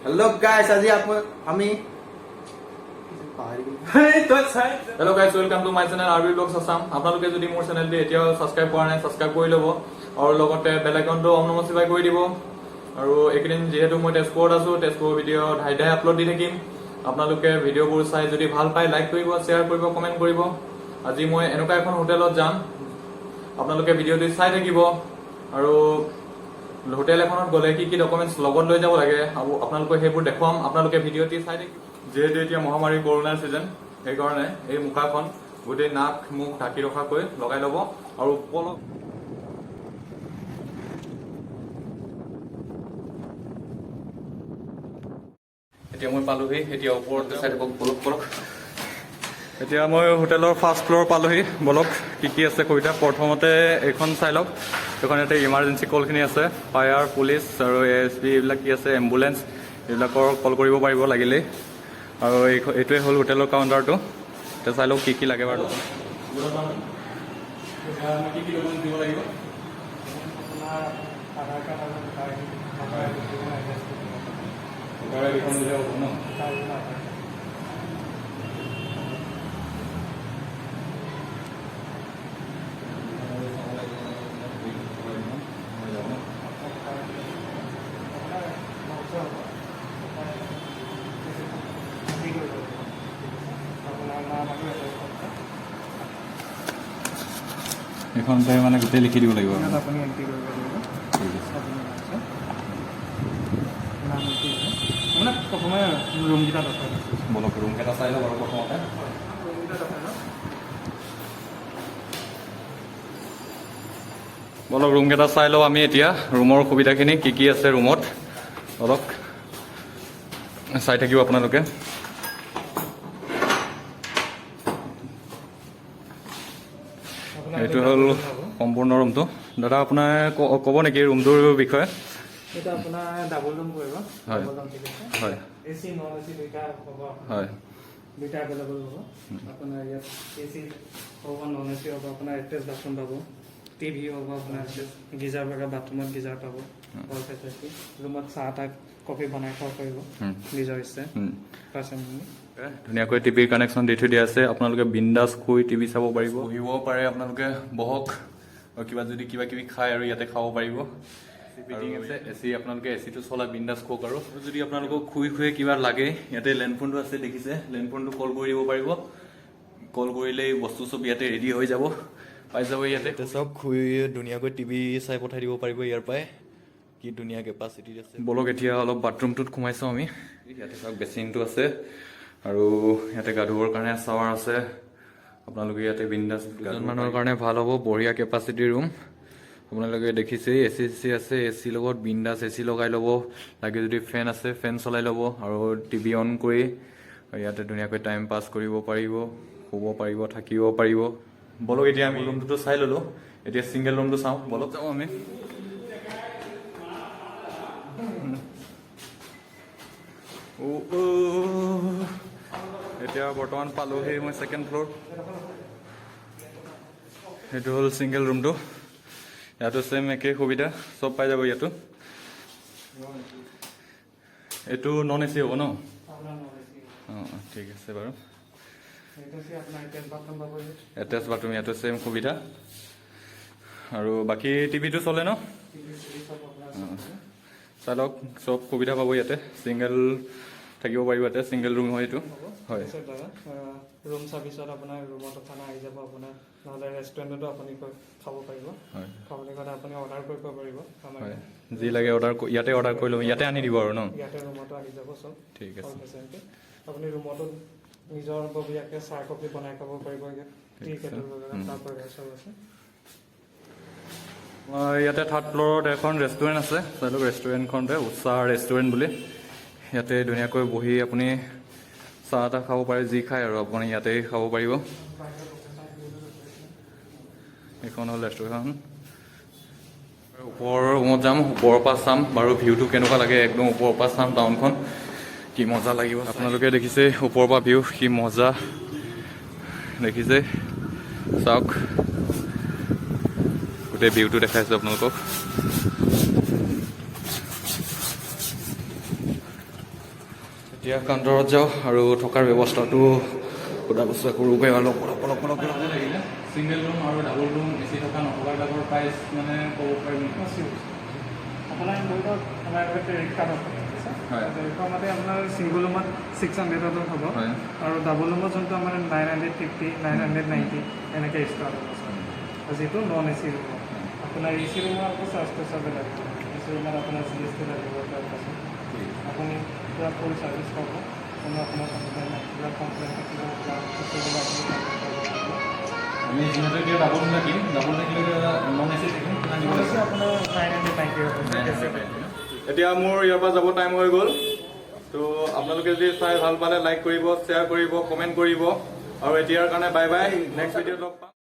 Hello' গাইছ, আজি আমি Hello guys, welcome to my channel R B Blogs Assam. আপোনালোকে যদি মোৰ চেনেলটো এতিয়াও ছাবস্ক্ৰাইব কৰা নাই, ছাবস্ক্ৰাইব কৰি ল'ব আৰু লগতে বেল আইকনটো অন নমচিফাই কৰি দিব। আৰু এইকেইদিন যিহেতু মই তেজপুৰত আছোঁ, তেজপুৰৰ ভিডিঅ' ধাই ধাই আপলোড দি থাকিম। আপোনালোকে ভিডিঅ'বোৰ চাই যদি ভাল পায়, লাইক কৰিব, শ্বেয়াৰ কৰিব, কমেণ্ট কৰিব। আজি মই এনেকুৱা এখন হোটেলত যাম, আপোনালোকে ভিডিঅ'টো চাই থাকিব। আৰু হোটেল এখনত গ'লে কি কি ডকুমেণ্টছ লগত লৈ যাব লাগে আৰু আপোনালোকে সেইবোৰ দেখুৱাম। আপোনালোকে ভিডিঅ'টি চাই থাকিব। যিহেতু এতিয়া মহামাৰী কৰোণাৰ ছিজন, সেইকাৰণে এই মুখাখন গোটেই নাক মুখ ঢাকি ৰখাকৈ লগাই ল'ব আৰু বলক। এতিয়া মই পালোহি, এতিয়া ওপৰত চাই থাকক। বলক বলক। এতিয়া মই হোটেলৰ ফাৰ্ষ্ট ফ্ল'ৰ পালোহি। বলক, কি কি আছে সুবিধা। প্ৰথমতে এইখন চাই লওক। এইখন ইয়াতে ইমাৰ্জেঞ্চি কলখিনি আছে, ফায়াৰ, পুলিচ আৰু এ এছ বি, এইবিলাক কি আছে, এম্বুলেঞ্চ, এইবিলাকৰ কল কৰিব পাৰিব লাগিলেই। আৰু এইটোৱে হ'ল হোটেলৰ কাউণ্টাৰটো। এতিয়া চাই লওক কি কি লাগে বাৰু। কি কি ডকুমেণ্ট দিব লাগিব? আপোনাৰ আধাৰ কাৰ্ড আৰু ভোটাৰ আইডি, ভোটাৰ আইডি দিব, এড্ৰেছটো দিব। ভোটাৰ আইডিখন দিলে হ'ব ন? ভোটাৰ আইডি, আধাৰ কাৰ্ড। আপোনাৰ ভাউচাৰ হ'ব, আপোনাৰ এণ্ট্ৰি কৰিব লাগিব। ঠিক আছে, আপোনাৰ নাম আৰু এড্ৰেছ। এইখনতে মানে গোটেই লিখি দিব লাগিব? ইয়াত আপুনি এণ্ট্ৰি কৰিব লাগিব। ঠিক আছে। আপুনি ভাউচাৰ নাম এণ্ট্ৰি হ'ব। আপোনাক প্ৰথমে ৰুমকেইটা দেখাই দিছোঁ। বলক, ৰুমকেইটা চাই লওক আৰু প্ৰথমতে। ৰুমকেইটা দেখাই লওক। বলক, ৰুমকেইটা চাই লওঁ আমি এতিয়া। ৰুমৰ সুবিধাখিনি কি কি আছে ৰুমত, অলপ চাই থাকিব আপোনালোকে। আপোনাৰ এইটো হ'ল সম্পূৰ্ণ ৰুমটো। দাদা, আপোনাৰ ক'ব নেকি ৰুমটোৰ বিষয়ে? এইটো আপোনাৰ ডাবল ৰুম পৰিব। হয়। ডাবল ৰুম, ঠিক আছে। এ চি, নন এ চি দুইটা হ'ব আপোনাৰ। দুইটা এভেইলেবল হ'ব আপোনাৰ ইয়াত। এ চি হ'ব, নন এ চি হ'ব। আপোনাৰ এটেচ বাথৰুম পাব, টিভি হ'ব, আপোনাৰ গিজাৰ বাগা বাথৰুমত গিজাৰ পাব, অল ফেচিলিটি। ৰুমত চাহ তাহ কফি বনাই খাব পাৰিব নিজৰ ইচ্ছা পাৰ্চনেলি। ধুনীয়াকৈ টিভিৰ কানেকশ্যন দি থৈ দিয়া আছে। আপোনালোকে বিন্দাছ শুই টিভি চাব পাৰিব, বহিব পাৰে। আপোনালোকে বহক আৰু কিবা যদি কিবা কিবি খায় আৰু ইয়াতে খাব পাৰিব। ফিটিং আছে এ চি, আপোনালোকে এ চিটো চলাই বিন্দাছ শুৱক। আৰু যদি আপোনালোকক শুই শুয়ে কিবা লাগে, ইয়াতে লেণ্ডফোনটো আছে, দেখিছে, লেণ্ডফোনটো কল কৰি দিব পাৰিব। কল কৰিলেই বস্তু চব ইয়াতে ৰেডি হৈ যাব, পাই যাব ইয়াতে। চব শুই ধুনীয়াকৈ টিভি চাই পঠাই দিব পাৰিব ইয়াৰ পৰাই। কি ধুনীয়া কেপাচিটি আছে! ব'লক, এতিয়া অলপ বাথৰুমটোত সোমাই চাওঁ আমি। ইয়াতে চাওক, বেচিনটো আছে আৰু ইয়াতে গা ধুবৰ কাৰণে শ্বাৱাৰ আছে। আপোনালোকে ইয়াতে বিন্দাছ দুজন মানুহৰ কাৰণে ভাল হ'ব, বঢ়িয়া কেপাচিটি ৰুম। আপোনালোকে দেখিছেই, এ চি চি আছে। এ চিৰ লগত বিন্দাছ এ চি লগাই ল'ব লাগে যদি, ফেন আছে, ফেন চলাই ল'ব আৰু টিভি অন কৰি ইয়াতে ধুনীয়াকৈ টাইম পাছ কৰিব পাৰিব, শুব পাৰিব, থাকিব পাৰিব। ব'লক, এতিয়া আমি ৰুমটোতো চাই ল'লোঁ, এতিয়া ছিংগল ৰুমটো চাওঁ। ব'লক, যাওঁ আমি। অ', এতিয়া বৰ্তমান পালোহি মই ছেকেণ্ড ফ্ল'ৰ। সেইটো হ'ল ছিংগল ৰুমটো। ইয়াতো ছেম একেই সুবিধা, চব পাই যাব ইয়াতো। এইটো নন এ চি হ'ব ন? আপোনাৰ নন এ চি। অঁ, ঠিক আছে বাৰু। এইটো চি আপোনাৰ এটেচ বাথৰুম পাব ইয়াত। এটেচ বাথৰুম, ইয়াতো ছেম সুবিধা। আৰু বাকী টিভিটো চলে ন? টিভি চিভি চব আপোনাৰ আছে। চাই লওক, চব সুবিধা পাব ইয়াতে। ছিংগল থাকিব পাৰিব ইয়াতে, ছিংগল ৰুম হয় এইটো। হ'ব। হয়। ঠিক আছে দাদা, ৰুম চাৰ্ভিচত আপোনাৰ ৰুমতো খানা আহি যাব আপোনাৰ, নহ'লে ৰেষ্টুৰেণ্টতো আপুনি গৈ খাব পাৰিব। খাবলৈ গ'লে আপুনি অৰ্ডাৰ কৰিব পাৰিব আমাৰ। হয়, যি লাগে অৰ্ডাৰ ইয়াতে অৰ্ডাৰ কৰি ল'ব, ইয়াতে আনি দিব আৰু ন? ইয়াতে ৰুমতো আহি যাব চব। ঠিক অল আছে। ফেচিলিটি। আপুনি ৰুমতো নিজৰ ববীয়াকৈ চাহ কফি বনাই খাব পাৰিব ইয়াত। টি কেটল বগেৰা তাৰ পৰা চব আছে। ইয়াতে থাৰ্ড ফ্ল'ৰত এখন ৰেষ্টুৰেণ্ট আছে। চাই লওক, ৰেষ্টুৰেণ্টখনতে উষা ৰেষ্টুৰেণ্ট বুলি। ইয়াতে ধুনীয়াকৈ বহি আপুনি চাহ তাহ খাব পাৰে, যি খায় আৰু আপুনি ইয়াতে খাব পাৰিব। এইখন হ'ল ৰেষ্টুৰেণ্টখন। ওপৰৰ ৰুমত যাম, ওপৰৰ পৰা চাম বাৰু ভিউটো কেনেকুৱা লাগে। একদম ওপৰৰ পৰা চাম টাউনখন, কি মজা লাগিব। আপোনালোকে দেখিছে ওপৰৰ পৰা ভিউ কি মজা দেখিছে। চাওক, গোটেই ভিউটো দেখাইছোঁ আপোনালোকক। এতিয়া কাউণ্টাৰত যাওঁ আৰু থকাৰ ব্যৱস্থাটো সোধা পোছা কৰোঁগৈ অলপ অলপ অলপ অলপ অলপ। লাগিলে ছিংগল ৰুম আৰু ডাবল ৰুম এ চি থকা নথকাবিলাকৰ প্ৰাইচ মানে ক'ব পাৰিম নেকি? আপোনাৰ ধৰি লওক আমাৰ ইয়াতে ক্ৰেডিট কাৰ্ড আছে। টেৰিফৰ মতে আপোনাৰ ছিংগল ৰুমত 600ত হ'ব আৰু ডাবল ৰুমত যোনটো আমাৰ 950, 990 এনেকৈ ষ্টাৰ্ট হ'ব ছাৰ, আৰু যিটো নন এ চি ৰুম। আপোনাৰ এ চি ৰুমৰ আকৌ চাৰ্জটো চাবে লাগিব। এ চি ৰুমত আপোনাৰ জিএছটি লাগিব। তাৰপাছত আপুনি পূৰা ফুল চাৰ্ভিচ পাব। কোনো আপোনাৰ কমপ্লেইন, কিবা কমপ্লেইন থাকিব বা কিছু আপুনি কমপ্লেইন কৰিব পাৰিব। আমি যিহেতু এতিয়া ডাবল থাকিম, ডাবল থাকিলে নন এ চি থাকিম, কিমান দিব লাগিব? আপোনাৰ 990 হ'ব। এতিয়া মোৰ ইয়াৰ পৰা যাব টাইম হৈ গ'ল। ত' আপোনালোকে যদি চাই ভাল পালে লাইক কৰিব, শ্বেয়াৰ কৰিব, কমেণ্ট কৰিব আৰু এতিয়াৰ কাৰণে বাই বাই। নেক্সট ভিডিঅ'ত লগ পাম।